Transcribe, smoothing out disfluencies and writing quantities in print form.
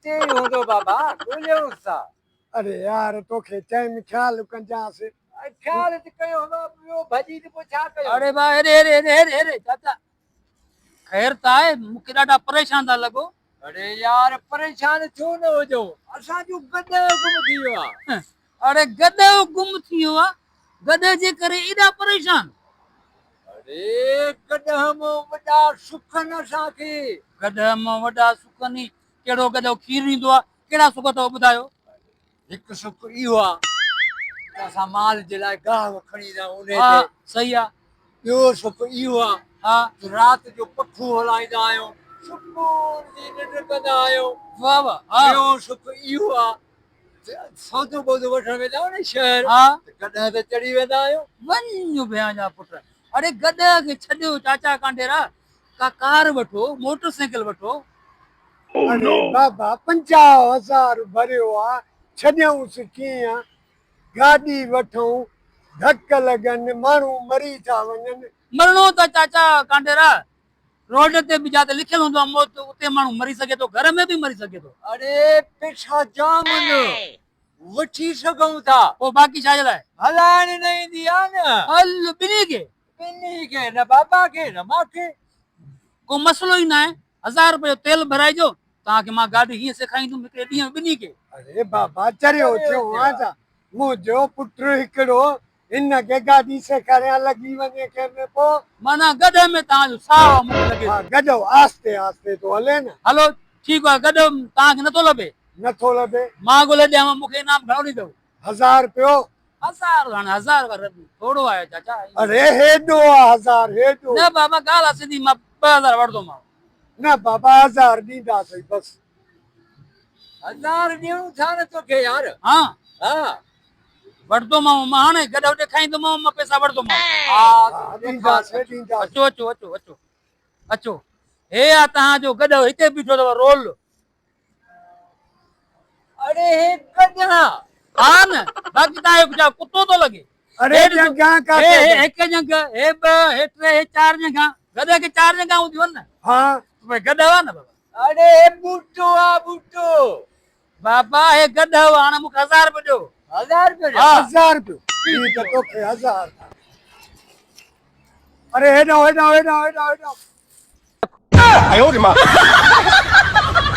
هتي ئي هوندو بابا، ڳوليونس ٿا. اڙي يار توکي چيم خيال ڪجانس. خيال ته ڪيو هوندو، ٻيو ڀڄي ته پوء ڇا ڪيو. اڙي ڀاء هيڏي هيڏي هيڏي هيڏي هيڏي چاچا خير ته آهي مون کي ڏاڍا پريشان ٿا لڳو. اڙي يار پريشان ڇو نه هجون اسان جو گڏهه گم ٿي ويو آ. اڙي گڏهه گم ٿي ويو آ گڏهه جي ڪري ايڏا پريشان. اڙي گڏهه مون وڏا سکن اسان کي. گڏهه مون وڏا سکن ئي ڪهڙو گڏهه کير ڏيندو آ ڪهڙا سک اٿو ٻڌايو. هڪ سک اهو آ ته اسان مال جي لاء گاهه کڻي ايندا آهيون انهي تي. ها صحيح آ. ٻيو سک اهو آ ها ته رات جو پکو هلائيندا آهيون سڪون جي ننڊ ڪندا آهيون. واه واه ها. ٽيون سک اهو آ ته سودو ٻودو وٺڻ ويندا آهيون نه شهر ها ته گڏهه تي چڙهي ويندا آهيون. وڃ ڀيان جا پٽ اڙي گڏهه کي ڇڏيو چاچا ڪانڊيرا ڪا ڪار وٺو موٽر سائيڪل وٺو. اڙي بابا 50,000 ڀريو آ ڇڏيئونس ڪيئن گاڏي وٺون ڌڪ لڳن ماڻهو مري ٿا وڃن. مرڻو ته چاچا ڪانڊيرا روڊ تي به جاتي لکيل هوندو آ موت اتي ماڻهو مري سگهي ٿو گهر ۾ به مري سگهي ٿو. اڙي پيسا جام آهن وٺي سگهون ٿا. پوء باقي ڇا جي لاء؟ هلائڻ نه ايندي آ نه. هل ٻنهي کي. ٻنهي کي نه بابا کي نه مان کي. ڪو مسئلو ئي ناهي هزار رپيو تيل ڀرائجو توهان کي مان گاڏي هيئن سيکاريندم هڪڙي ڏينهن ۾ ٻنهي کي. اڙي بابا چريو ٿيو آهين ڇا منهنجو پٽ هڪڙو هن کي گاڏي سيکاريان لڳي وڃي ڪنهن ۾ پوء. معنيٰ گڏهه ۾ توهان جو ساهه آهي مون کي لڳي ها ٿو. گڏهو آهستي آهستي ٿو هلي نه. هلو ٺيڪ آهي گڏهه توهان کي نٿو لڀي. نٿو لڀي. مان ڳولي ڏيانو مون کي انعام گهڻو ڏيندؤ. هزار رپيو. هزار هاڻي هزار ٿورو آهي چاچا. اڙي هيڏو آ هزار هيڏو. نه بابا ڳالهه آ سڌي مان 2000 وٺندومانو. نه بابا هزار ڏينداسين بس. هزار ڏيون ٿا نه توکي يار. ها ها وٺندومانو مان هاڻي گڏهه ڏيکاريندومانو مان پئسا وٺندومانو. ها ها ڏينداسين ڏينداسين. اچو اچو اچو اچو اچو هي آ توهان جو گڏهه هتي بيٺو اٿو رول. اڙي هي گڏهه. ها نه باقي تان هي ڇا ڪتو ٿو لڳي. اڙي ڄنگهان ڪاٿي هي هڪ ڄنگهه هي ٻه هي ٽي هي چار ڄنگهان گڏهه کي چار ڄنگهان هونديون آهن نه. ها. ڀئي گڏهه آ نه بابا. اڙي هي ٻوٽو آ ٻوٽو. بابا هي گڏهه آ هاڻي مون کي هزار رپيو ڏيو. هزار رپيو ڏيو. ها. هزار رپيو هي ته توکي هزار. اڙي هيڏانهن هيڏانهن هيڏانهن هيڏانهن هيڏانهن.